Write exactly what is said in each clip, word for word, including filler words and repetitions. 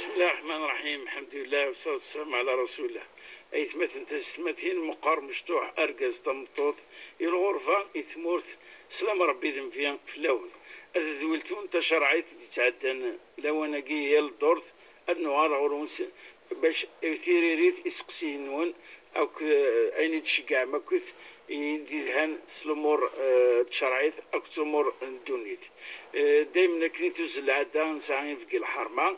بسم الله الرحمن الرحيم. الحمد لله والصلاة والسلام على رسول الله. Aytmaten, taysetmatin, meqqar, mecṭuḥ, argaz, tameṭṭut, i lɣerba, i tmurt, sslam Ṛebbi d nnbi fell-awen. Ad d-weltun tacerɛit d-yettɛeddan lawan-agi yal ddurt, ad nuɣal ɣur-wen s-, bac tiririt iseqsiyen-nwen akk, eh, ayen i d-tceggɛem akkit i d-yelhan s lumuṛ, eh, n tcerɛit akked s lumuṛ n ddunit. Eh, daymen akken i tuzzel lɛadda, nesɛa inebgi lḥerma,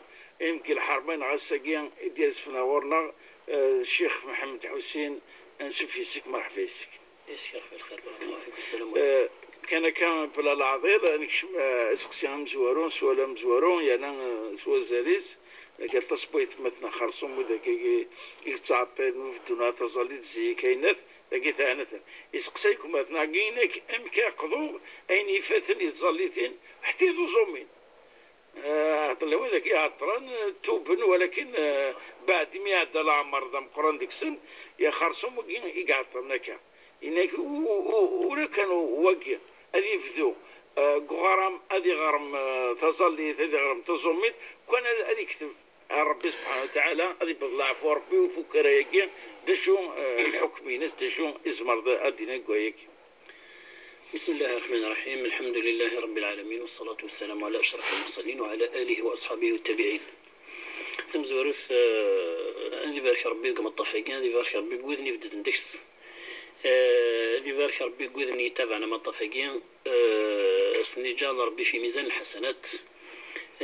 inebgi lḥerma-nneɣ ass-agi i d-yazfen ɣur-neɣ, eh, Ccix Mḥemmed Ḥusin, ansuf yes-k, merḥba yes-k. Yes-k, lxir, lxir, barakallahu fik, wassalam. Eh, kan akka, bla leɛḍil, ad nekcem, eh, aseqsi amezwaru, sswal amezwaru, yerna, eh, s wazal-is, deg aṭas n waytmaten xersum widak i, i yettɛeṭṭilen ur beddun ara taẓallit zik, ayennat, dagi teɛna-ten. Iseqsa-yak umatnaɣ-agi inek, amek ara qḍuɣ ayen ifaten i tẓallitin, ḥetta i tuẓumin? Eh, ɛeṭṭel widak iɛeṭṭren, eh, tuben, walakin, eh, baɛd mi iɛedda leɛmer d ameqqran deg-sen, ya xersum wagi i iɛeṭṭren akka. Inek u-, u-, u-, ula kan wagi ad yebdu, eh, deg uɣaram, ad iɣrem, eh, taẓallit, ad iɣrem taẓumit, kan ad, ad yekteb ar Rebbi subḥanahu wa taɛala, ad yebbeḍ leɛfu Rebbi ufukar-agi, d acu, eh, lḥukm-ines, d acu izmer d-, ad d-yini deg wayagi. بسم الله الرحمن الرحيم. الحمد لله رب العالمين، والصلاة والسلام على أشرف المرسلين وعلى آله وأصحابه والتابعين. Tamezwarut, eh, ad ibarek Rebbi deg umeṭṭaf-agi, ad ibarek Rebbi deg widen ibedden deg-s. Eh, ad ibarek Rebbi deg widen yettabaɛen amaṭṭaf-agi. Eh, ad sen-iǧɛel Rebbi fi mizan lḥasanat.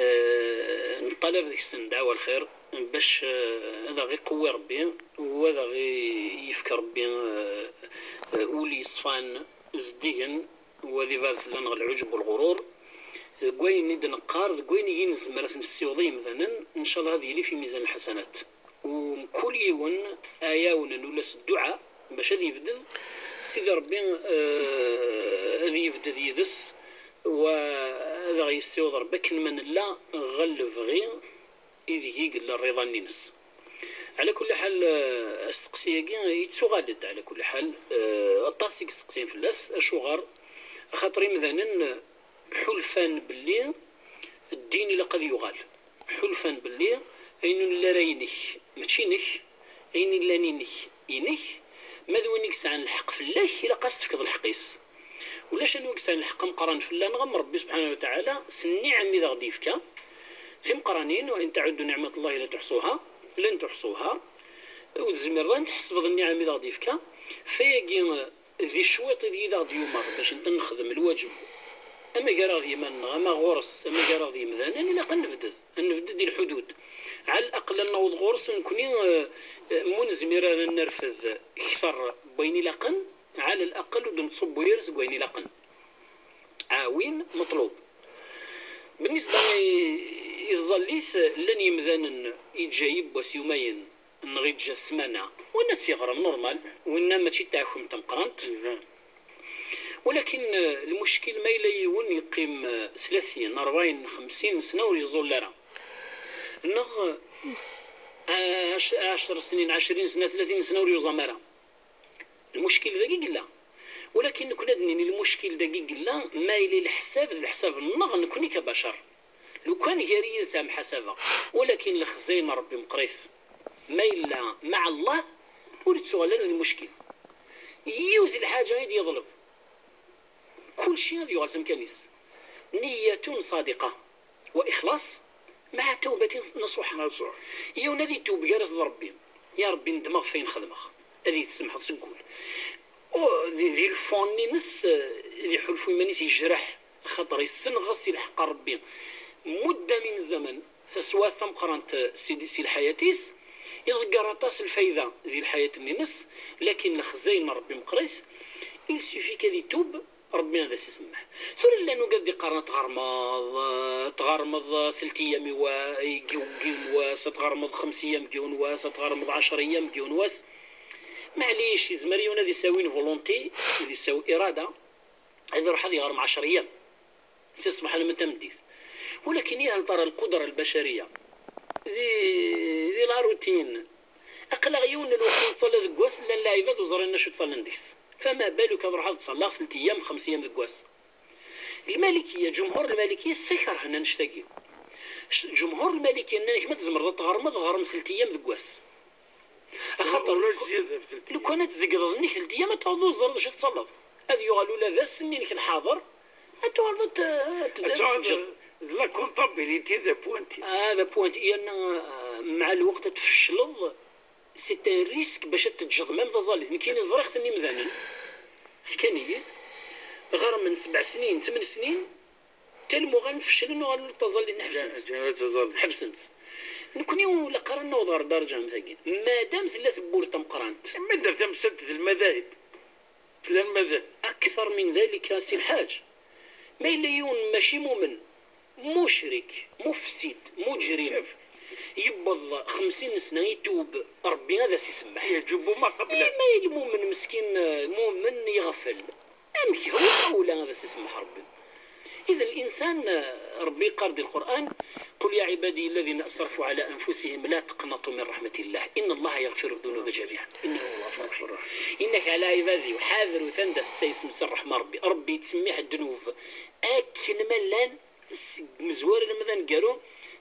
Eh, neṭṭalab deg-sen dɛawa lxir, bac, eh, ad aɣ-iqewwi Rebbi, u ad aɣ-i-, yefk Rebbi, eh, eh, ul yeṣfan, zeddigen, u ad ibɛed fell-aneɣ lɛuǧeb u lɣurur. Deg wayen i d-neqqar, deg wayen i nezmer ad t-nessiweḍ i yemdanen, ncallah ad yili fi mizan lḥasanat. U mkul yiwen ad ɛawnen ula s dduɛa bac ad yebded, Sidi Rebbi, eh, ad yebded yid-s, wa ad aɣ-yessiweḍ Rebbi akken ma nella ɣer lebɣi ideg i yella rriḍa-nni-ines. Ɛla kulli ḥal, eh, asteqsi-agi yettuɣal-d, ɛla kulli ḥal, eh, aṭas i yesteqsayen fell-as. Acuɣer? Axaṭer imdanen ḥulfan belli ddin ilaq ad yuɣal. Ḥulfan belli ayen ur nelli ara inek, mačči inek, ayen illan inek, inek, ma d win i yesɛan lḥeqq fell-ak, ilaq ad s-tefkeḍ lḥeqq-is. Ulac anwa i yesɛan lḥeqq ameqqran fell-aneɣ am Rebbi subḥanahu wa taɛala, s nniɛam i d aɣ-d-yefka timeqqranin, وإن تعدوا نعمة الله لا تحصوها، لن تحصوها. Ur tezmireḍ ad tḥesbeḍ nniɛam i d aɣ-d-yefka. Fayagi, di cwiṭ i d-, i d aɣ-d-yumeṛ bac nexdem lwaǧeb, ama gar-aɣ d yiman-nneɣ, ama ɣur-s, ama gar-aɣ d yimdanen, ilaq ad nebded, ad nebded di lḥudud. Ɛal aql ad naweḍ ɣur-s nekni, eh, eh, mu nezmir ara nerfed kter n wayen ilaqen, ɛal aql ur d-nettṣubbu ara seg wayen ilaqen. Ɛawin meṭlub. Bennisba i, i tẓallit, llan yimdanen yeǧǧa yiwwas yumayen, neɣ yeǧǧa ssmana, winna ad tt-yeɣrem normal, winna mačči d taɛkumt tameqqrant. Walakin, eh, lmuckil ma yella yiwen yeqqim, eh, tlatin, ṛebɛin, xemsin sna ur yeẓẓul ara, neɣ, eh, ɛec-, ɛecr snin, ɛecrin sna, tlatin sna ur yuẓam ara. Lmuckil dagi i yella. Walakin nekni ad d-nini lmuckil dagi i yella, ma yella leḥsab d leḥsab-nneɣ nekni kabacar. Lukan gar-i yid-s ad mḥasabeɣ. Walakin lexzay n Rebbi meqqrit. Ma yella maɛa Allah, ur yettuɣal ara d lmuckil. Yiwet lḥaǧa i d-yeḍleb. Kulci ad yuɣal s amkan-is. نية صادقة وإخلاص مع توبة نصوحة. Yiwen ad itub gar-as d Rebbi. Ya Rebbi, nedmeɣ ɣef wayen xedmeɣ. Ad iyi-tsemḥeḍ seg wul. U di, di lfond-ines, eh, ad iḥulfu iman-is yejreḥ. Axaṭer yessen ɣas i lḥeqq n Rebbi mudda min zzaman, taswiɛt tameqqrant, eh, si, si lḥayat-is, iḍegger aṭas lfayda di lḥayat-nni-ines, lakin lexzay n Rebbi meqqrit, il suffit qu'ad itub, Rebbi ad as-isemmeḥ. Tura llan wigad d-iqqaren ad tɣermeḍ, eh, tɣermeḍ, eh, seltiyam i wa-, i gi-, gi-, yiwen wass, ad tɣermeḍ xemsiyam gi-, yiwen wass, ad tɣermeḍ ɛecriyam gi-, yiwen wass. Maɛlic, yezmer yiwen ad isawi une volonté, ad isawi irada, ad iruḥ ad iɣrem ɛecriyam. Si ṣṣbeḥ alamma d tameddit. Walakin yahel tara lqudra lbacariya. Di, di la routine. Aql-aɣ yiwen n lweqt nettẓalla deg wass, llan lɛibad ur ẓrin acu ttẓallan deg-s. Fama baluk ad ruḥeɣ ad ttẓallaɣ seltiyam, xemsiyam deg wass. Lmalikiya, ǧumhur lmalikiya, ssakerhen annect-agi. Ǧumhur Lmalikiya nnan-ak ma tzemreḍ ad tɣermeḍ, ɣrem telt yyam deg wass. Axaṭer ulac zzyada ɣef telt yyam. Lukan ad tzegdeḍ nnig telt yyam, ad tawḍeḍ ur teẓriḍ d acu tettẓallaḍ. Ad yuɣal ula d ass-nni-inek lḥaḍer, ad tuɣaleḍ ad t-, ad t-, ad teǧǧeḍ. D la comptabilité d apwanti. Ah, d apwanti. Yerna, ah, mɛa lweqt ad tfecleḍ, c'est un risque bac ad teǧǧeḍ même taẓallit. Nekkini ẓriɣ-ten imdanen. Ḥkan-iyi-d. Ɣermen sebɛ snin, tmen snin, talmuɣal feclen, uɣalen ur ttaẓallit, ḥebsen-tt. Ǧǧan ad taẓallit. Ḥebsen-tt. Nekkni ur ilaq ara ad naweḍ ɣer ddarǧa am tagi. Madam tella tewwurt tameqqrant. Ma d tamsalt d lmadahib. Tella lmadahib. أكثر من ذلك سي الحاج. Ma yella yiwen mačči mumen, mucrik, mufsid, muǧrim, yewweḍ xemsin sna, itub, Ṛebbi ad as-isemmeḥ. يجب ما قبله. Eh, ma yella mumen meskin, eh, mumen yeɣfel, amek هو أولى ad as-isemmeḥ Ṛebbi? إذا الإنسان, eh, Ṛebbi yeqqar di Lqur'an: قل يا عبادي الذين أسرفوا على أنفسهم لا تقنطوا من رحمة الله إن الله يغفر الذنوب جميعا إنه هو الغفور الرحيم. Yenna-k: ɛla ɛibadi, ḥadret anda tettaysem s ṛṛeḥma n Ṛebbi. Ṛebbi yettsemmiḥ ddnub akken ma llan, seg umezwar alamma d aneggaru.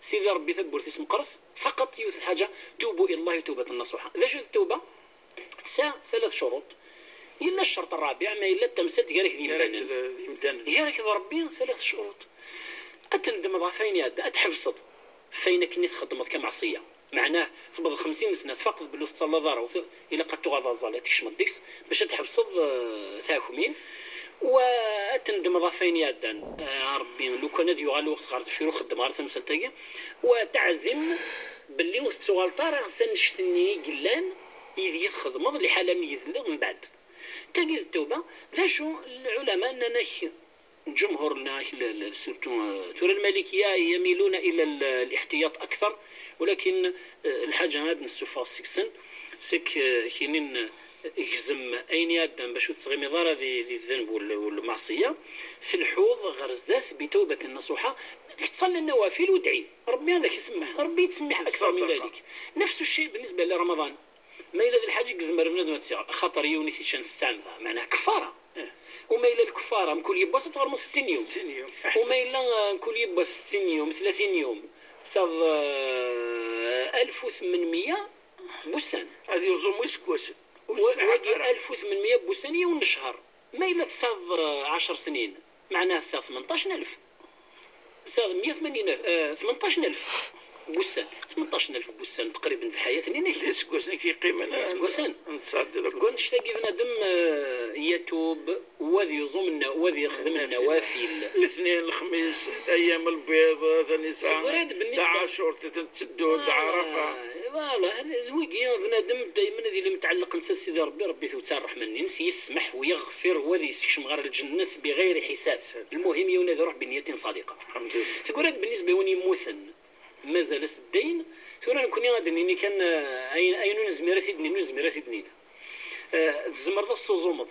Sidi Ṛebbi tawwurt-is meqqret, faqat yiwet lḥaǧa: tubu ila Llahi tawbatan nasuḥa. D acu d tawba? Tesɛa tlata ccuruṭ. Yella ccerṭ ṛṛabiɛ, ma yella d tamsalt gar-ak d yimdanen. Gar-ak d Ṛebbi, tlata ccuruṭ. Ad tendmeḍ ɣef wayen iɛeddan, ad tḥebseḍ ɣef wayen akken i txeddmeḍ kameɛṣiyya. Meɛnah, tewweḍ xemsin sna, tfaqeḍ belli ur tettallaḍ ara, ur t-, ilaq ad tuɣaleḍ aẓal, ad tkecmeḍ deg-s, bac ad tḥebseḍ, eh, taḥekmin, u ad tendmeḍ ɣef wayen iɛeddan. Eh, a Ṛebbi, lukan ad yuɣal lweqt ɣer deffir ur xeddmeɣ ara tamsalt-agi, u ad teɛzim belli ur tettuɣaleḍ ara s annect-nni i yellan, ideg i txedmeḍ, liḥala mi i telliḍ mbeɛd. Tagi d ttawba. D acu lɛulama nnan-ak, ǧumhur-nneɣ, ak-, l-, l-, surtout, euh, tura lmalikiya يميلون إلى ال-, الاحتياط أكثر، ولكن, euh, lḥaǧa ad nessufeɣ seg-sen, c'est que, euh, kinin, euh, gzem ayen iɛeddan bac ur tettɣimiḍ ara di, di ddenb ul-, ul-, lmeɛṣiyya, telḥuḍ ɣer zdat بتوبة نصوحة, tettṣalliḍ nawafil, udɛi Ṛebbi ad ak-isemmeḥ, Ṛebbi yettsemmiḥ أكثر من ذلك. نفس الشيء بالنسبة لرمضان. Ma yella d lḥaǧa i yezmer bnadem ad tt-iɣer, axaṭer yiwen i t-iččan s ttɛemda, meɛnah keffara. Eh. U ma yella lkeffara, mkul yiwwas ad tɣermeḍ settin yum. Settin yum. U ma yella, eh, mkul yiwwas settin yum, tlatin yum, tesɛiḍ, eh, alef u tmenmeyya n wussan. Ad yuẓum iseggasen. Wa-, wagi alef u tmenmeyya n wussan, yiwen n ccher. Ma yella tesɛiḍ, eh, ɛecr snin, meɛnah tesɛiḍ tmenṭac n alef. Tesɛiḍ meyya u tmanyin alef, eh, tmenṭac n alef n wussan. Tmenṭac n alef n wussan, teqriben d lḥayat-nni-inek. D iseggasen i k-yeqqimen. D iseggasen. Deg wannect-agi bnadem, eh, yatub, u ad yuẓum nna-, u ad yexdem nnawafil. Letnin, lexmis, ayam lbiḍ, tanisa, taɛacurt, tetteddu, d ɛarafa. Voilà, d wigi, bnadem daymen ad yili mtɛelleq netta d Sidi Ṛebbi, Ṛebbi tewwet ṛṛeḥma-nni-ines, yesmeḥ u yeɣfir u ad yessekcem ɣer lǧennet biɣayri ḥisab. Lmuhim, yiwen ad iṛuḥ binniyatin ṣadiqa. Seg wurad, بالنسبة i win yemmuten, mazal-as ddayen. Tura nekkni ad d-nini kan, eh, ayen, ayen ur nezmir ad t-id-nini, ur nezmir ad t-id-nini. Eh, tzemreḍ ad s-tuẓumeḍ.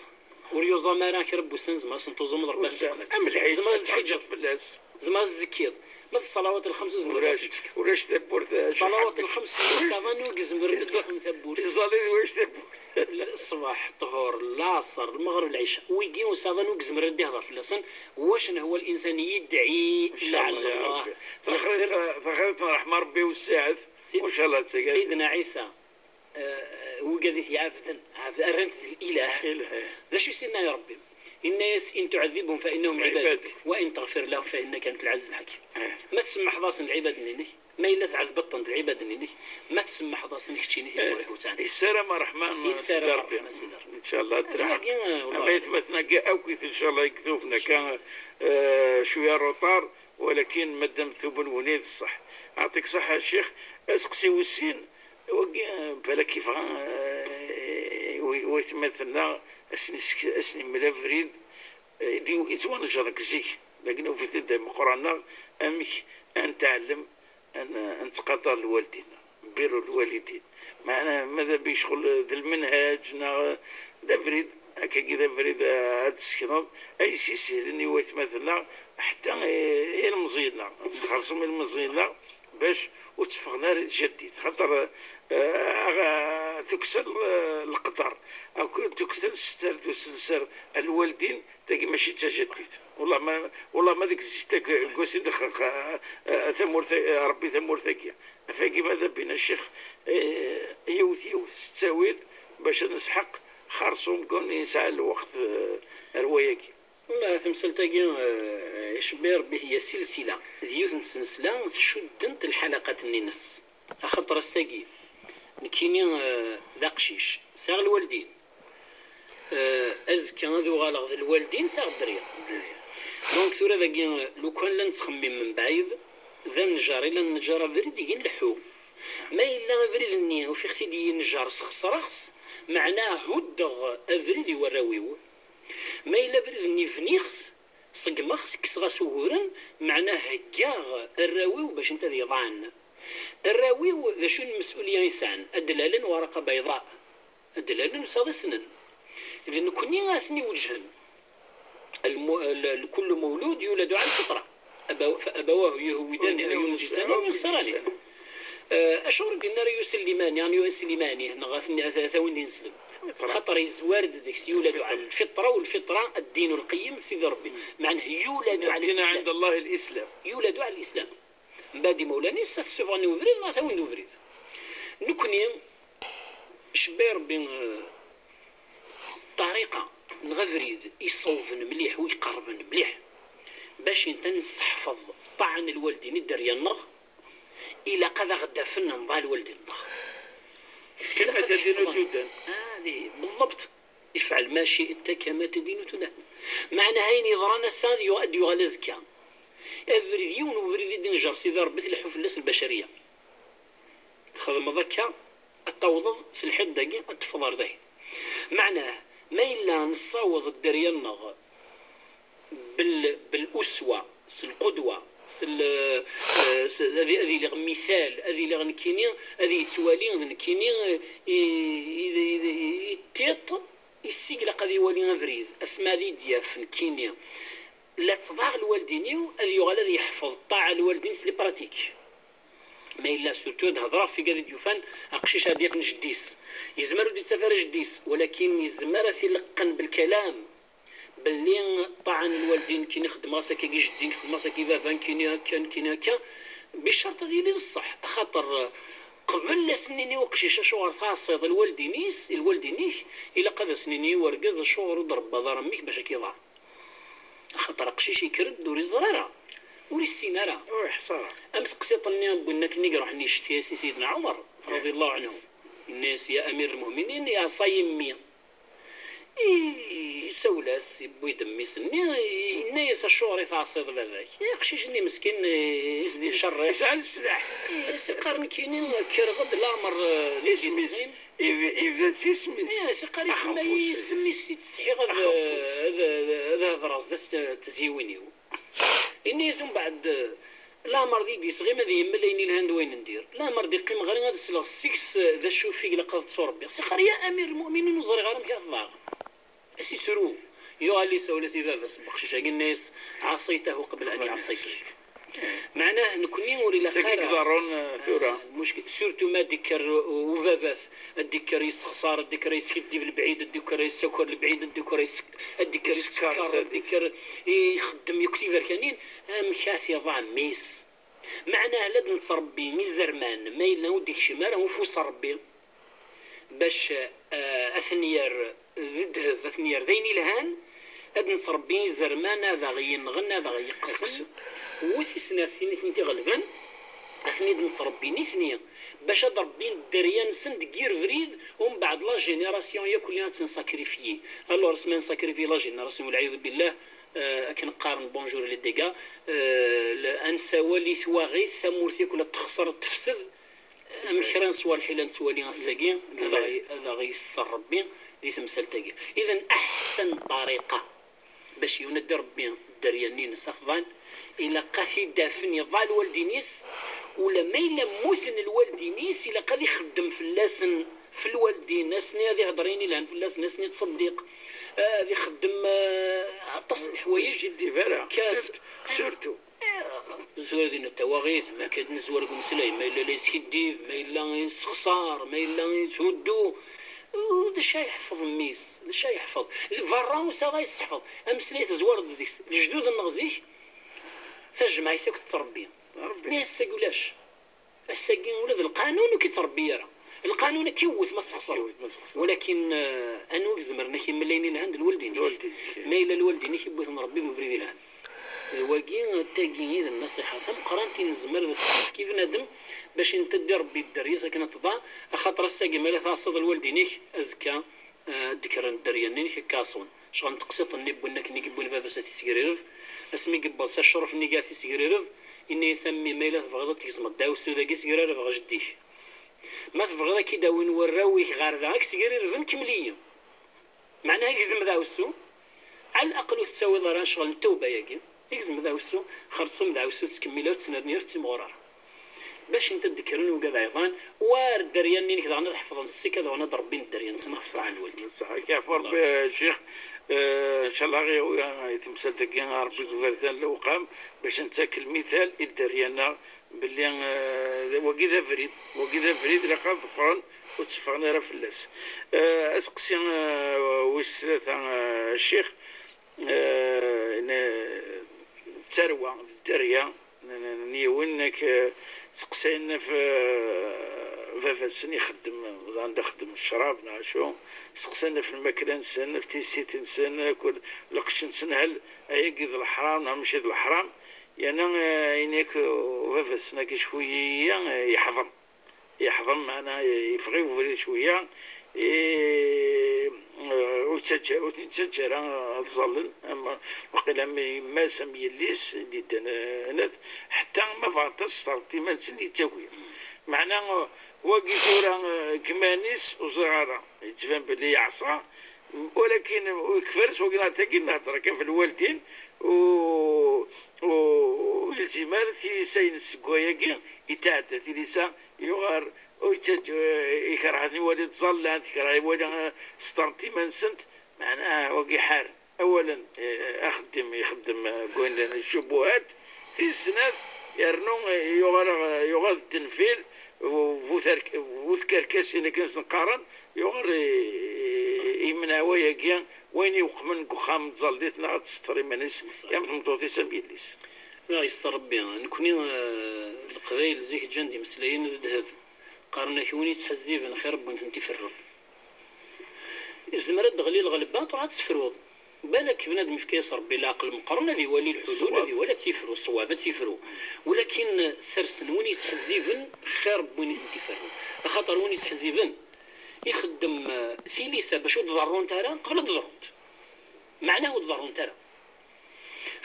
Ur yuẓam ara kra n wussan, tzemreḍ ad s-tuẓumeḍ, Ṛebbi ad s-iqbel. Am lḥiǧ, tzemreḍ ad tḥiǧeḍ fell-as. Tzemreḍ ad tezkiḍ. Ma d ṣṣalawat lxems ur tzemreḍ ad s-tefkeḍ. Ulac tawwurt, eh, ṣṣalawat lxems, ur yesɛi ur yezmir ad d-ixdem tawwurt. Iẓẓal-it wac tawwurt. Ṣṣbeḥ, ṭṭhur, lɛaṣer, lmeɣreb, lɛica. Wigi ur yesɛi ur yezmir ad d-ihder fell-asen. Wac nhwa linsan yedɛi, لعل الله. Taxriṭ, taxriṭ n ṛṛeḥma Ṛebbi wessiɛet. Sidna Ɛisa, eh, wigad i t-iɛebden, ɛebd-, rran-t d lilah. D acu i s-yenna i Ṛebbi? Yenna-yas: إن تعذبهم فإنهم عبادك وإن تغفر لهم فإنك أنت العزيز الحكيم. Ma tsemmeḥeḍ-asen, lɛibad-nni-inek, ma yella tɛedbeḍ-ten, d lɛibad-nni-inek, ma tsemmeḥeḍ-asen, keččini timura-k ur ttɛeddi. Yessaram ṛṛeḥma n Sidi Ṛebbi. Ncallah ad traḥ. Ama aytmaten-agi akk, ncallah, yektuben akka, eh, cwiya ṛṛuṭar, walakin madam tuben win d ṣṣeḥ. Ɛṭik ṣṣeḥḥa a ccix, aseqsi wis sin, Wagi, eh, balak yebɣa, eh, wa-, waytmaten-nneɣ, ad sen-isk-, ad sen-imel abrid, eh, i d-, yettwanejṛen seg zik. Dagi nufa-t-id d ameqqran-nneɣ, amek ad netɛellem, ad n-, ad nettqadar lwaldin-nneɣ, birru lwalidin. Meɛna, ma d abi ccɣel d lmenhaǧ, neɣ d abrid, akkagi d abrid, eh, ad d-tessekneḍ, ay s-isehlen i waytmaten-nneɣ, ḥetta i, i ilmeẓyen-nneɣ, xersum ilmeẓyen-nneɣ, bac ur tteffɣen ara i tjaddit, xaṭer, eh, tukksa, eh, leqder, akk tukksa n sser d usenser n lwaldin, tagi mačči d tajaddit. Wellah ma, wellah ma deg zista g-, g wasin d xex-, eh, tamurt, eh, Rebbi tamurt-agi. Afagi ma d abina ccix, eh, yiwet yiwet s ttawil, bac ad nesḥeq xerṣum gun i nesɛa lweqt, eh, ar wayagi. Wellah, tamsalt-agi, eh, icebbi Rebbi, hiya silsila, d yiwet n tsensla tcuddent lḥalaqat-nni-ines. Axaṭer ass-agi, nekkini, eh, d aqcic, sɛiɣ lwaldin. Eh, azekka ad uɣaleɣ d lwaldin, sɛiɣ dderya. Donc tura dagi, lukan la nettxemmim mebɛid, d anjar i la nnejar abrid i yi-nleḥḥu. Ma yella abrid-nni ufiɣ-t-id yenjar, sxesreɣ-t, meɛna huddeɣ abrid i warraw-iw. Ma yella abrid-nni bniɣ-t, ṣeggmeɣ-t, kkseɣ-as uguren, meɛna heggaɣ arraw-iw bac anta ad iḍan. Arraw-iw d acu n lmesulya i sɛan? Ad d-lalen waraqa bayḍa, ad d-lalen s ad ssnen. D nekkni ad ten-iweǧhen. الم-، ال-، ال-، كل مولود يولد على الفطرة. أبو-، فأبواه يهودانه أو يمجسانه أو ينصرانه. Eh, acuɣer ur d-yenni ara يسلمانه, يعني يسلمانه, neɣ ad ten-, ad ad awin d ineslem? Fitra. Xaṭer yezwar-d deg-s, يولد على الفطرة, والفطرة الدين القيم سيدي ربي. Meɛna يولد على الإسلام. الدين عند الله الإسلام. يولد على الإسلام. Mbeɛd imawlan-is, ad t-ssufɣen i ubrid, neɣ ad t-awin d ubrid. Nekkni, cebbi Rebbi, eh, ṭṭariqa neɣ abrid iṣewben mliḥ, u iqerben mliḥ, bac inta nesseḥfeḍ ṭṭaɛa n lwaldin i dderya-nneɣ, ilaq ad aɣ-d-afen nḍa lwaldin-nneɣ. Ilaq ad ḥefḍen. كما تدين تدان. Ah, dihi, بالضبط. افعل ما شئت كما تدين تدان. Meɛna ayen yeḍran ass-a ad yu-, ad d-yuɣal azekka. Abrid, yiwen ubrid i d-injer Sidi Rebbi, tleḥḥu fell-as lbacariya. Txedmeḍ akka, ad tawḍeḍ s lḥiḍ dagi, ad teffeḍ ar dahi. Meɛnah, ma yella nessaweḍ dderya-nneɣ bel-, bel uswa, s lqudwa, s l-, eh, s-, ad, ad iliɣ mital, ad iliɣ nekkini, ad yettwali d nekkini, eh, i, i, i, i, i tiṭ, issi ilaq ad iwali abrid, asma ad yi-d-yaf nekkini la ttḍaɛeɣ lwaldin-iw, ad yuɣal ad yeḥfeḍ ṭṭaɛa lwaldin s les pratiques. Ma yella surtout ad hedreɣ f igad i d-yufan aqcic ad yafen jeddi-s. Yezmer ur d-ittaf ara jeddi-s, walakin yezmer ad t-ileqqen belkalam belli ṭṭaɛa n lwaldin, nekkini xeddmeɣ-as akkagi jeddi, xeddmeɣ-as akka i baba, nekkini akka, nekkini akka, bicerṭ ad yili d ṣṣeḥ, axaṭer qbel ad s-nini i uqcic acuɣer tɛeṣṣiḍ lwaldin-is, lwaldin-ik, ilaq ad as-nini i urgaz acuɣer ur d-rebbaḍ ara mmi-k bac ad k-iḍaɛ. Axaṭer aqcic yekker-d ur iẓer ara, ur issin ara. Ur iḥṣa ara. Am teqsiṭ-nni n winna akken i iruḥen yecti-as i Sidna Ɛumer, رضي الله عنه. Yenna-yas: "Ya amir lmuminin, iɛṣa-yi mmi." I-, isawel-as, yewwi-d mmi-s-nni, yenna-yas: "Acuɣer i tɛeṣṣiḍ baba-k?" Aqcic-nni meskin, i s-d-icerriq. Yesɛa leslaḥ. I s-iqqar nekkini kkreɣ-d leɛmer, eh, d isem-is. Ib-, ibda s isem-is. Ih, s iqqar isem-is, i ttsetḥiɣ ad, ad, ad, ad hedreɣ zdat tezyiwin-iw. Yenna-yas umbeɛd, leɛmer d i d-yesɣim ad yemmel ayen ilhan d wayen n dir. Leɛmer d-iqqim ɣer-i ad sleɣ seg-s d acu f i ilaq ad tturebbiɣ. S iqqar: "Ya amir lmuminin, ur ẓriɣ ara amek ara t-ḍaɛeɣ." As ittru, yuɣal isawel-as i baba-s n weqcic-agi, yenna-yas: "عصيته قبل أن يعصيك." Meɛnah, nekkni ur ilaq ara. Tagi i iḍerrun, eh, tura. Ah, lmuckil, surtout ma ad d-ikker u-, ubabat, ad d-ikker yessexṣar, ad d-ikker yeskiddib lebɛid, ad d-ikker yessaker lebɛid, ad d-ikker yes-, ad d-ikker yeskeṛ, yeskeṛ, ad d-ikker ixeddem yakk tiberkanin, amek ad t-iḍaɛ mmi-s? Meɛnah, la d-nettṛebbi izerman, ma yella ur d-ikcim ara ufus n Ṛebbi. Bac, eh, ad ten-yerr d ddheb, ad ten-yerr d ayen ilhan, ad nettṛebbi izerman ad aɣ-yenɣen, ad aɣ-yeqqsen. Wu tis snat, tin i tent-iɣelben, ad ten-id-nettṛebbi nitni, bac ad ṛebbin dderya-nsen deg yir brid, umbeɛd la génération yakk-nni ad tensakrifyi. Alors, asmi ad nsakrifyi la génération, والعياذ بالله, eh, akken qqaren, bonjour les dégâts, eh, ad nsawal i twaɣit, tamurt yakk la texṣer, tefsed, am kra n ṣṣwalḥ i la nettwali ass-agi, ad aɣ-, ad aɣ-yesser Ṛebbi di temsalt-agi. Idan, aḥsen ṭariqa bac yiwen ad d-iṛebbi dderya-nni-ines afḍal, ilaq ad t-id-afen iḍaɛ lwaldin-is, ula ma yella mmuten lwaldin-is, ilaq ad ixeddem fell-asen, f lwaldin, asen ad ihder ayen ilhan fell-asen, asen ittṣeddiq, ad ixeddem, eh, aṭas n leḥwayeǧ. Ur yeskiddib ara, surtout, surtout. Tura dinna d tawaɣit, ma akka d-nezwar deg umeslay, ma yella la yeskiddib, ma yella yessexṣar, ma yella yetthuddu, d acu ay yeḥfeḍ mmi-s? D acu ay yeḥfeḍ? Berra usaɣ ay yesseḥfeḍ. Ameslay tezwareḍ deg-s. Lejdud-nneɣ zik, tajmaɛit akk tettṛebbi. Mi ass-agi ulac. Ass-agi ula d lqanun ur k-ittṛebbi ara. Lqanun ad k-iwwet ma tessexṣreḍ. Iwwet ma tessexṣreḍ. Walakin, eh, anwa i izemren ad k-imel ayen ilhan? D lwaldin-ik. Lwaldin-ik. Ma yella lwaldin-ik i wwten Ṛebbi d ubrid ilhan. D wagi, tagi i d nnasiḥa tameqqrant i nezmer ad as-nefk i bnadem bac inteddi Ṛebbi dderya-s akken ad tḍa, axaṭer ass-agi ma la tɛaṣaḍ lwaldin-ik, azekka, eh, ad d-kkren dderya-nni-inek ad k-ɛaṣun. Ccɣel n teqsiṭ-nni wwin akken i yewwin baba-s ad t-isegrireb, asmi yewweḍ s acruf-nni gar t-isegrireb, yenna-yas: "A mmi, ma yella tebɣiḍ ad tgezmeḍ ddaɛwessu dagi, segrireb ɣer jeddi-k. Ma tebɣiḍ ad k-id-awin warraw-ik ɣer da, ad k-segrirben, kemmel-iyi." Meɛna gzem daɛwessu, ɛal aql ur tettawiḍ ara ccɣel n tewba-yagi. Gzem daɛwessu, xerṣum daɛwessu, ur tettkemmil, ur tettnerni, ur tettimɣur ara. Bac inta d-kkren wigad ɛiḍan, war dderya-nni-inek daɣen ad ḥefḍen ssek, ad ɣen ad ṛebbin dderya-nsen ɣef ṭṭaɛa n lwaldin. Ṣṣeḥ, ad k-yeɛfu Ṛebbi, a Ccix. Eh, ncallah ɣiwi, eh, i temsalt-agi, a Ṛebbi deg iberdan lewqam, bac nettak lmital i dderya-nneɣ, belli, eh, wagi d abrid, wagi d abrid, ilaq ad ḍefren, ur tteffɣen ara fell-as. Eh, aseqsi, eh, wis tlata, eh, a Ccix, eh, n-, d tarwa, d dderya n, n, n yiwen, nek, eh, seqsayen ɣef, eh, baba-tsen ixeddem, anda xeddem ccrab neɣ acu, seqsayen ɣef lmakla-nsen, ɣef tissit-nsen, akk lqecc-nsen, hal ayagi d leḥram neɣ mačči d leḥram, yerna, eh, ini-ak, eh, baba-tsen-agi cwiya, eh, yeḥḍem. Yeḥḍem, meɛna yeffeɣ i ubrid cwiya, i, ur ttaǧǧa-, ur ten-ittaǧǧa ara ad ẓallen, am, waqila am yemma-s, am yelli-s i d-iddan, eh, ḥetta ma bɣant ad sṭerrent iman-nsen, yettaki. Meɛna, eh, wagi tura, eh, deg iman-is ur ẓriɣ ara, yettban belli yeɛṣa, walakin ur yekfir s wagi neɣ tagi, nehder kan ɣef lwaldin, u, u, ur yelzim ara tilisa-ines seg wayagi, yetɛedda tilisa, yuɣal ur yettaǧǧa, eh, ikerh ad iwali ttẓallant, ikerh ad iwali, eh, sṭerrent iman-nsent, meɛna wagi ḥar. Awalen, eh, axeddim ixeddem, eh, deg wayen llan ccubuhat, tis snat, yernu, eh, yuɣal, eh, yuɣal d denfil, bu terk-, bu tkerkasin akken sen-qqaren, yuɣal i, i, imneɛ wayagi, wayen iweqmen deg uxxam n tẓallit neɣ ad tesṭer iman-is, am tmeṭṭut-is am yelli-s. Neɣ yesser Rebbi, nekni, eh, Leqbayel zik ǧǧan-d imeslayen d ddheb. Qqaren-ak win yettḥezziben xir n win ten-iferrun. Izmer ad d-teɣli lɣelba, truḥ ad tefruḍ. Balak bnadem yefka-yas Rebbi leɛqel meqqren, ad iwali lḥulul, ad iwali ad tt-ifru, ṣṣwab ad tt-ifru. Walakin sersen win yettḥezziben xir n win i tent-iferrun. Axaṭer win yettḥezziben ixeddem, eh, tilisa bac ur d-ḍerrunt ara, qbel ad d-ḍerrunt. Meɛna ur d-ḍerrunt ara.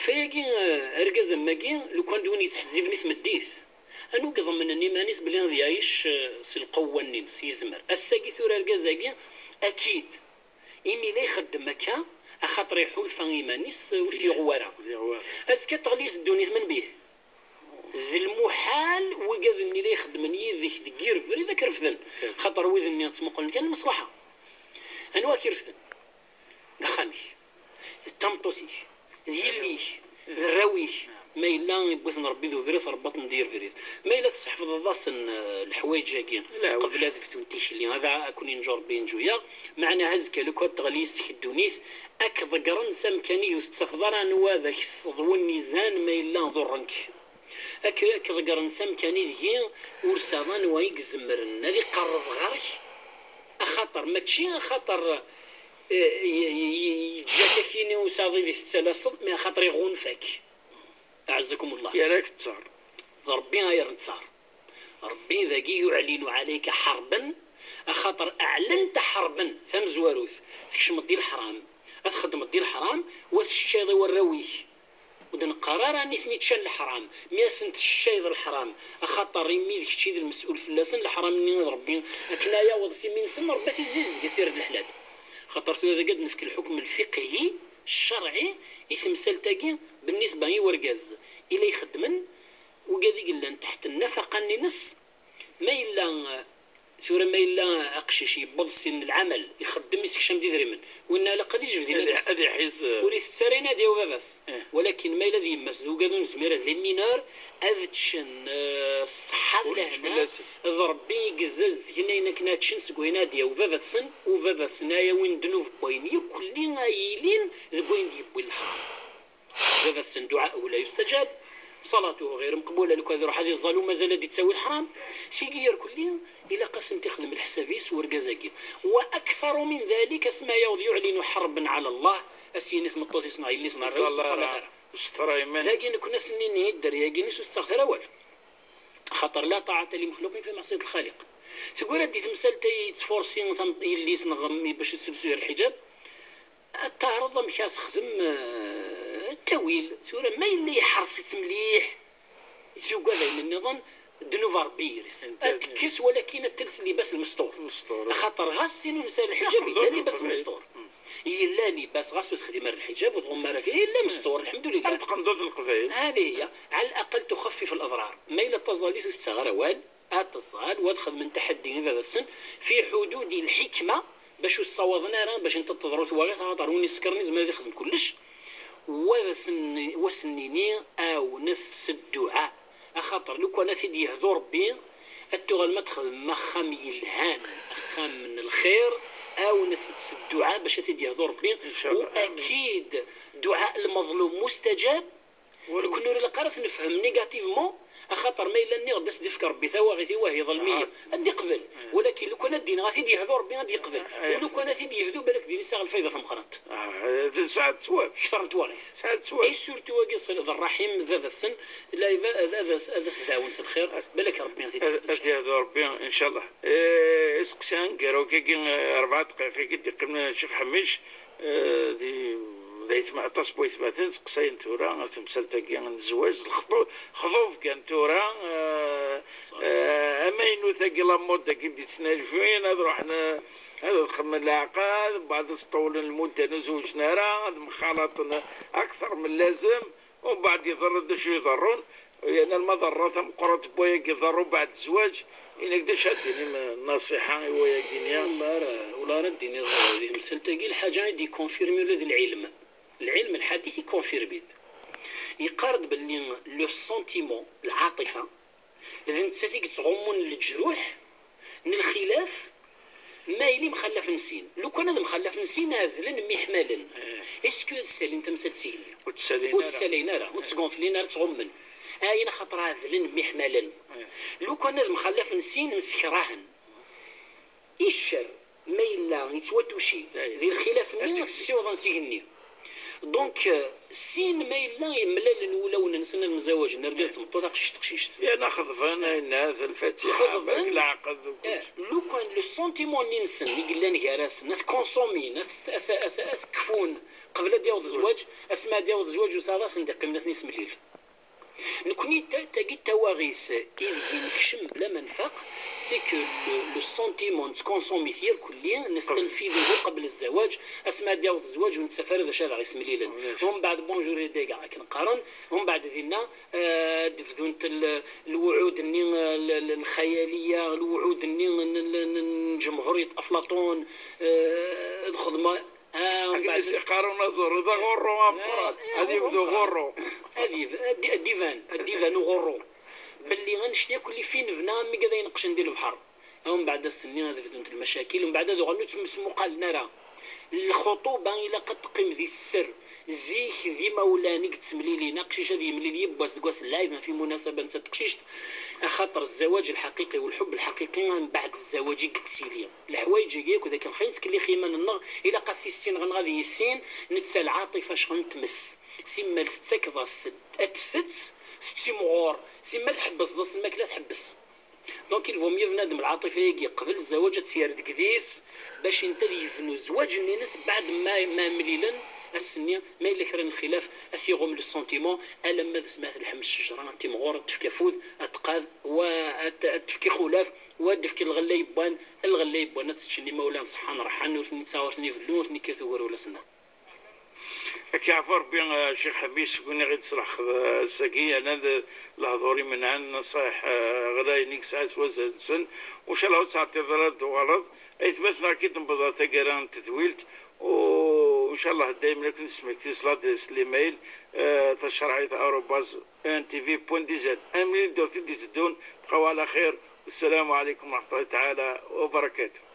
Fayagi, eh, argaz am wagi, lukan d win yettḥezziben i tmeddit, anwa i iḍemnen iman-is belli ad yɛic, eh, s lqewwa-nni-ines? Yezmer. Ass-agi tura argaz-agi, akid, imi la ixeddem akka, axaṭer iḥulfa iman-is, eh, ur t-yuɣ wara. Ur t-yuɣ wara. Azekka teɣli-yas ddunit menbih. D lmuḥal wigad-nni la ixeddmen yid-k deg yir brid ad k-refden. Xaṭer wid-nni ttmuqulen kan lmeṣlaḥa. Anwa ad k-irefden? D axxam-ik, d tameṭṭut-ik, d yelli-k, d rraw-ik. Ma yella yewwi-ten Rebbi d ubrid, trebbaḍ-ten d yir brid. Ma yella tesseḥfḍeḍ-asen, eh, leḥwayeǧ-agi qbel ad bdun tikli, ad, ad ken-inǧu Rebbi inǧu-yaɣ. Meɛna azekka lukan teɣli yes-k ddunit, ad k-ḍeggren s amkan-ik ur tettafeḍ ara anwa ad ak-tesseḍwen izan ma yella ḍurren-k. Ad k-, ad k-ḍeggren s amkan ideg ur tesɛiḍ anwa i izemren ad iqerreb ɣer-k, axaṭer mačči axaṭer, eh, y-, y-, y-, yeǧǧa-k akini ur tesɛiḍ ideg tettalaseḍ, mi axaṭer iɣunfa-k. Aɛezzakum Allah. Yerra-k ttar. D Rebbi ay yerren ttar. Rebbi dagi yuɛlinu ɛalayka ḥerben, axaṭer aɛlanta ḥerben tamezwarut, tkecmeḍ di leḥram, ad txeddmeḍ di leḥram, wa tesseččayeḍ i warraw-ik. Ur d-neqqar ara nitni ččan leḥram, mi asen-tesseččayeḍ leḥram, axaṭer imi d kečč i d lmes'ul fell-asen, leḥram-nni ad Rebbi, akken ad yaweḍ s imi-nsen, Rebbi ad t-issizdeg, ad t-irr d leḥlal. Xaṭer tura dagi ad nefk lḥukm lfiqhi, ccerɛi, i temsalt-agi, bennisba i urgaz i la ixeddmen, wigad i yellan taḥt nnafaqa-nni-ines, ma yella, eh, Tura ma yella aqcic yewweḍ sin n lɛamal, ixeddem, isekcam-d idrimen, winna ilaq ad ijbed iman-is. Ad iḥiz, eh. Ur itett ara ayen ad yawi baba-s. Eh. Walakin ma yella d yemma-s d ugad ur nezmir ad les mineurs, ad ččen, eh, s ṣṣeḥḥa d lehna, d Ṛebbi i yezzazedgen ayen akken ad ččen seg wayen ad yawi baba-tsen, u baba-tsen ad yawi ddnub n wayen yakkelli ay yilin deg wayen d-yewwi lexrar. Baba-tsen duɛahu la yustajab, ṣalatuhu ɣir meqbula, lukan ad iruḥ ad iẓẓal u mazal ad ittawi leḥram. Tigi irkelli ilaq-asent ixdem leḥsab-is urgaz-agi. Wa aktharu min dalik, asmi yaweḍ yuɛlinu ḥerben ɛala Allah, as-yini tmeṭṭut-is neɣ yelli-s neɣ rruz ur tettẓallat ara. Dagi nekni as-nini i dderya-agi-ines ur tettaɣet ara awal. Axaṭer la ṭaɛata li mexluqin fi meɛṣiyat lxaliq. Teggra-d di temsalt-a yettfursi tam-, yelli-s neɣ mmi bac ad tessebsuy lḥiǧab. Ad teɛreḍ amek ara texdem, eh, ttawil. Tura ma yella iḥreṣ-itt mliḥ, yettugad ayen nniḍen, ddnub Ṛebbi yir-s. Ad tekkes, walakin ad tels libas lmesṭur. Axaṭer ɣas tin ur nesɛi lḥiǧab, yella libas lmesṭur. Yella libas, ɣas ur texdim ara lḥiǧab, ur tɣumm ara, yella mesṭur, lḥemdulillah. Am tqendurt n Leqbayel. Hadi hiya. Ɛala laqal tuxaffif laḍrar. Ma yella d taẓallit ur tettaɣ ara awal, ad teẓẓal, u ad xedmen taḥaddi i baba-tsen, fi ḥududi lḥikma, bac ur ssawaḍen ara, bac nta teḍru twaɣit, axaṭer win isekren izmer ad ixdem kullec. U ad asen-, u ad asen-nini, ɛawnet s dduɛa. Axaṭer lukan ad t-id-yehdu Ṛebbi, ad tuɣalem ad txedmem axxam yelhan, axxam n lxir, ɛawnet-t s dduɛa bac ad t-id-yehdu Ṛebbi. Incallah. U akid, dduɛa lmeḍlum mustajab. Nekkni ur ilaq ara ad t-nefhem négativement, axaṭer ma yella nniɣ-d ad s-d-ifk Ṛebbi tawaɣit i wah iḍlem-iyi, ad d-iqbel. Walakin lukan ad d-iniɣ ad t-id-yehdu Ṛebbi ad d-iqbel. U lukan ad t-id-yehdu balak din yesɛa lfayda tameqqrant. Ah, tesɛa ttwab. Kter n twaɣit. Tesɛa ttwab. Et surtout wagi d Ṛṛaḥim d baba-tsen, la, ad, ad, ad as-, ad as-dɛawen s lxir, balak Ṛebbi ad t-id-yehdu. Ad, ad yehdu Ṛebbi, incallah. Eh, iseqsi aneggaru-agi, eh, rebɛa dqayeq-agi d-yeqqimen, Ccix Ḥemmic, eh, di, d aytma-, aṭas n waytmaten seqsayen tura ɣer temsalt-agi n zzwaǧ, lexṭu-, lexḍub kan tura, eh, eh, amaynut-agi, la mode-agi d-yettnajwin, ad ruḥen, eh, ad xedmen leɛqad, mbeɛd ad s-ṭewlen lmudda n ur zewǧen ara, ad mxalaṭen akteṛ min lazem, umbeɛd iḍerru-d acu iḍerrun, yerna lmaḍerra tameqqrant n wayagi iḍerru beɛd zzwaǧ, inek d acu ad d-tinim, eh, nasiḥa i wayagi-nni? Ula ara, ula ara d-tiniḍ di temsalt-agi, lḥaǧa i d-ikonfirmi ula d lɛilm. Lɛilm lḥadit ikonfirmi-d. Yeqqar-d belli le sentiment, lɛaṭifa, d nettat i yettɣummun leǧruḥ n lxilaf, ma yili mxallaf n sin. Lukan ad mxallaf n sin, ɛedlen mmiḥmalen. Eh. Est-ce que ad ssalin tamsalt s igenni? Ur tt-ssalin ara. Ur tt-ssalin ara, ur tt-sgunflin ara, ttɣummen. Ayen axaṭer ɛedlen mmiḥmalen. Eh. Lukan ad mxallaf n sin, msekrahen. I ccer, ma yella yettwatuci di lxilaf-nni, ad t-ssiwḍen s igenni. Donc, euh, sin ma yella yemlalen wulawen-nsen ad mzawaǧen, argaz d tmeṭṭut, aqcic d teqcict. Yerna xeḍben, ayenna, d lfatiḥa, xeḍben, barek leɛqed, d kullec. Eh, lukan le sentiment-nni-nsen i yellan gar-asen, ad t-konsumin, ad t-, ad t-, ad t-, ad t-kfun qbel ad d-yaweḍ zzwaǧ, asmi ad d-yaweḍ zzwaǧ ur sɛiḍ ad sen-d-iqqimen ad ten-yesmlil. Nekkni ta-, tagi d tawaɣit ideg nekcem bla ma nfaq, c'est que le, le sentiment nettkonsomi-t irkelli, nestanfiduhu qbel zzwaǧ, asmi ad d-yaweḍ zzwaǧ ur nettaf ara d acu ad aɣ-yesmlilen. Umbeɛd bonjour et dégâts akken qqaren, umbeɛd dinna, eh, ad d-bdunt l-, lewɛud-nni, eh, l-, l-, lxayaliya, lewɛud-nni n, n, n, n ǧemhuriyet Aflaṭun, eh, ad xedmeɣ Ah, akken umbeɛd i s-iqqar unaẓur, d aɣurru ameqqran. Ah, ad yebdu aɣurru. Ad yeb-, ad d-, ad d-iban, ad d-iban uɣurru. Belli annect-a akk lli fi nebna am wigad ay ineqqcen di lebḥer. Umbeɛd ass-nni ad bdunt lmacakil, umbeɛd ad uɣalen ur ttmesmuqalen ara. Lxuṭuba ilaq ad teqqim di sser. Zik d imawlan i yettemlilin, aqcic ad yemlil yiwwas deg wass n lɛid neɣ fi munasaba netta d teqcict, axaṭer zzawaj lḥaqiqi u lḥubb lḥaqiqi mbeɛd zzawaj i yettili. Leḥwayeǧ-agi akk d akken xi nettkellix iman-nneɣ, ilaq ad t-issineɣ neɣ ad yissin, netta lɛaṭifa acɣal n tmes. Simmal tettakeḍ-as ad t-tett, tettimɣur, simmal tḥebbseḍ-as lmakla tḥebbes. Donc il vaut mieux bnadem lɛaṭifa-agi qbel zzawaj ad tt-yerr deg yidis, bac inta ad yebnu zzwaǧ-nni-ines beɛd ma, ma mlilen, ass-nni ma yella kra n lxilaf ad t-iɣum le sentiment, alamma d asmi ad telḥem ccejra ad timɣur, ad tefk afud, ad tqad, wa ad, ad tefk ixulaf, wa ad d-tefk lɣella yewwan, lɣella yewwan ad tt-ččen imawlan ṣeḥḥan ṛeḥḥan, ur ten-ittaɣ, ur ten-ibellu, ur ten-ikkat ugur ulasen-a. Ad k-yeɛfu Rebbi, a Ccix Ḥmis, seg win i ɣ-d-tesleḥqeḍ, eh, ass-agi, yerna d lehdur imenɛen, naṣayeḥ, eh, ɣlayen i yesɛa s wazal-nsen. Ucaleɣ ur ttɛeṭṭiḍ ara ad d-tuɣaleḍ. Aytma-tneɣ ad k-id-nbeḍ taggara n tedwilt, u ncallah dayem la k-nesmekti s ladres n l'email, eh, tacerɛit arobase N T V point D Z. Ad nemlil ddurt i d-iteddun, bqaw ɛla xir. Wassalamu ɛalaykum wa rahmatullahi taɛala wa barakatuh.